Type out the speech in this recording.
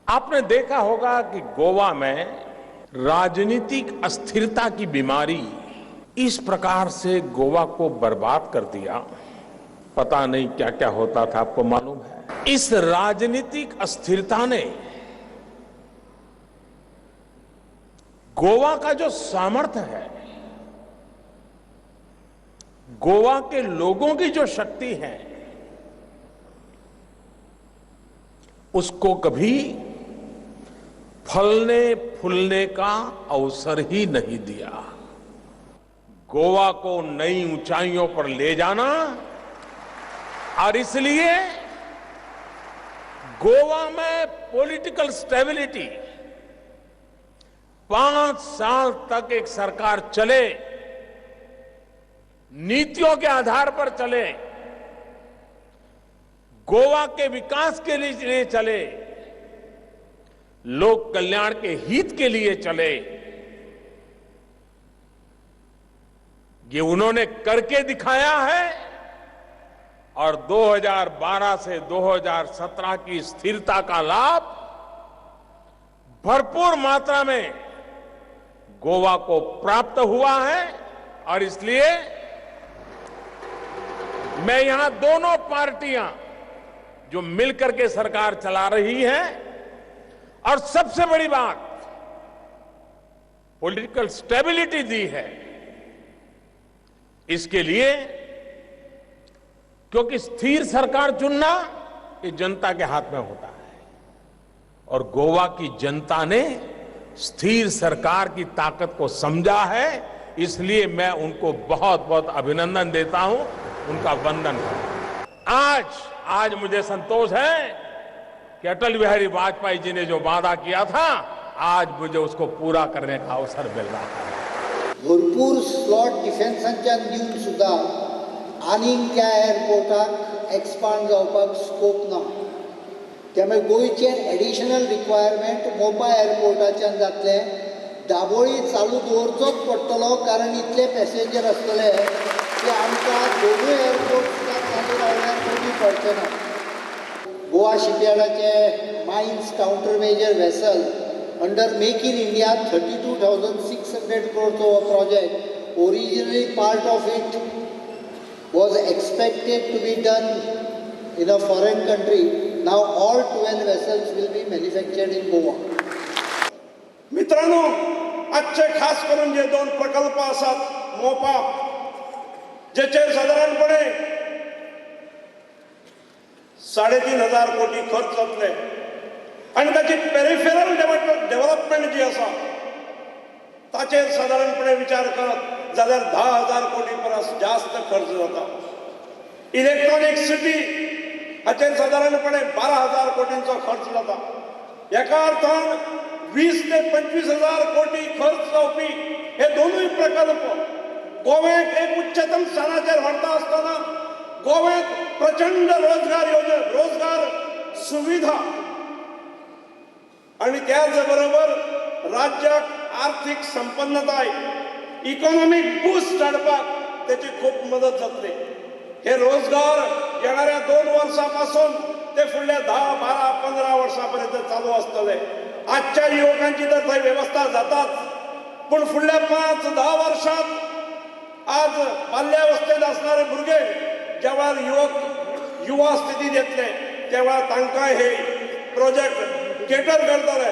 आपने देखा होगा कि गोवा में राजनीतिक अस्थिरता की बीमारी इस प्रकार से गोवा को बर्बाद कर दिया। पता नहीं क्या क्या होता था, आपको मालूम है। इस राजनीतिक अस्थिरता ने गोवा का जो सामर्थ्य है, गोवा के लोगों की जो शक्ति है, उसको कभी फलने फूलने का अवसर ही नहीं दिया। गोवा को नई ऊंचाइयों पर ले जाना और इसलिए गोवा में पॉलिटिकल स्टेबिलिटी, 5 साल तक एक सरकार चले, नीतियों के आधार पर चले, गोवा के विकास के लिए चले, लोक कल्याण के हित के लिए चले, ये उन्होंने करके दिखाया है। और 2012 से 2017 की स्थिरता का लाभ भरपूर मात्रा में गोवा को प्राप्त हुआ है। और इसलिए मैं यहां दोनों पार्टियां जो मिलकर के सरकार चला रही है, और सबसे बड़ी बात पॉलिटिकल स्टेबिलिटी दी है, इसके लिए, क्योंकि स्थिर सरकार चुनना ये जनता के हाथ में होता है और गोवा की जनता ने स्थिर सरकार की ताकत को समझा है, इसलिए मैं उनको बहुत बहुत अभिनंदन देता हूं, उनका वंदन करता हूं। आज मुझे संतोष है कि अटल बिहारी वाजपेयी जी ने जो वादा किया था, आज मुझे उसको पूरा करने का अवसर मिल रहा है। भरपूर स्लॉट डिफेन्साच्यान दिवन सुद्दां आनीक त्या एअरपोर्टाक एक्सपांड जावपाक स्कोप ना, त्यामुळे गोंयचें एडिशनल रिक्वायरमेंट मोपा एअरपोर्टाच्यान जातलें। दाबोळी चालू दवरचोच पडटलो, कारण इतले पॅसेंजर आसतले की आमकां दोनूय एअरपोर्ट सुद्दां चालू रावल्यार कमी पडचे ना। Goa शिपयार्डाचे mines counter measure vessel under make in India 32,600 क्रोडचो हो project. Originally part of it was expected to be done in a foreign country. Now all 12 vessels will be manufactured in Goa. मित्रांनो, आजचे खास करून जे दोन प्रकल्प आसात मोपा, जेचेर सादारणपणे 3,500 कोटी खर्च जातले आनी ताची पेरिफेरल डेव्हलपमेंट जी आसा ताचेर सादारणपणे विचार करत जाल्यार 10,000 कोटी परस जास्त खर्च जाता। इलेक्ट्रॉनिक सिटी हाचेर सादारणपणे 12,000 कोटींचो खर्च जाता। एका अर्थान 20 ते 25,000 कोटी खर्च जावपी हे दोनूय प्रकल्प गोव्याक एक उच्चतम स्थानाचेर व्हरता आसतना गोव्याक प्रचंड रोजगार योजना, रोजगार सुविधा आणि त्याच बरोबर राज्याक आर्थिक संपन्नताय, इकॉनॉमिक बूस्ट हाडपाक त्याची खूप मदत जातली। हे रोजगार येणाऱ्या 2 वर्सां पासून ते फुडल्या 10, 12, 15 वर्सां पर्यंत चालू आसतले। आजच्या युवकांची तर थंय वेवस्था जाताच, पूण फुडल्या 5-10 वर्षात आज बाल्यावस्थेत असणारे भुरगे जेव्हा युवक युवा स्थितीत येतले तेव्हा तांकां हे प्रोजेक्ट केटर करतले।